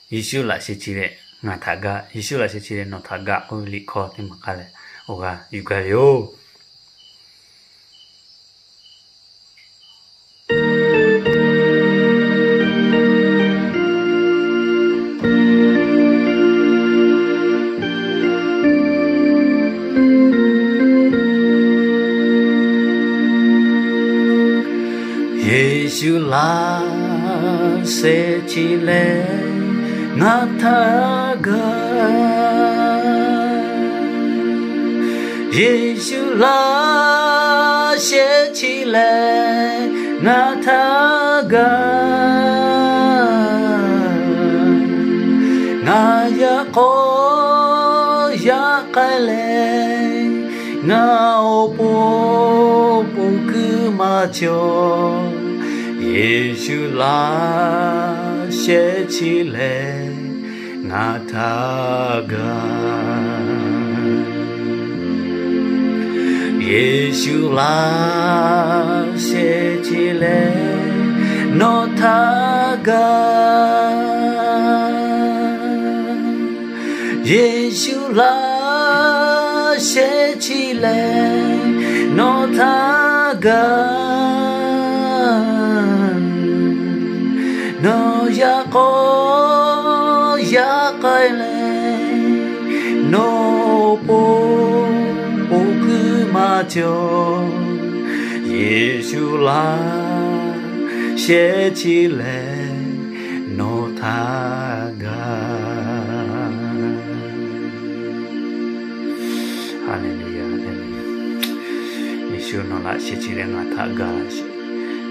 Yeˍsuˆ laꞈ sheh chi leh ngaˬ htaꞈ ga, Yeˍsuˆ laꞈ sheh chi leh nawˬ htaꞈ ga k'oˆ ve liꞈ hkawˇ teˇ maˬ k'ai leh awˬ g'aˇ yuˬ gaˇ ve yoˬ. Yeˍsuˆ laꞈ sheh chi leh ngaˬ htaꞈ ga. Yeˍsuˆ laꞈ sheh chi leh ngaˬ htaꞈ ga. Ngaˬ yaꞈ k'aw yaꞈ k'ai leh, ngaˬ awˬ pon ponˬ kuiˬ maˇ cawˬ. Yeˍsuˆ laꞈ sheh chi leh ngaˬ htaꞈ ga. Yeˍsuˆ laꞈ sheh chi leh nawˬ htaꞈ ga. Yeˍsuˆ laꞈ sheh chi leh nawˬ htaꞈ ga. Nawˬ yaꞈ k'aw yaꞈ k'ai leh, nawˬ awˬ pon ponˬ kuiˬ maˇ cawˬ. Yeˍsuˆ laꞈ sheh chi leh nawˬ htaꞈ ga. Haˍleˍluˍyaˍ, Haˍleˍluˍyaˍ. Yeˍsuˆ nawˬ laꞈ sheh chi leh ngaˬ htaꞈ ga sheˍ.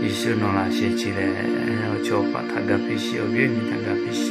Yeˍsuˆ nawˬ laꞈ sheh chi leh awˬ chawˇ awˬ paˍ htaꞈ ga piˇ sheˍ, awˬ viˉ awˬ nyi htaꞈ ga piˇ sheˍ.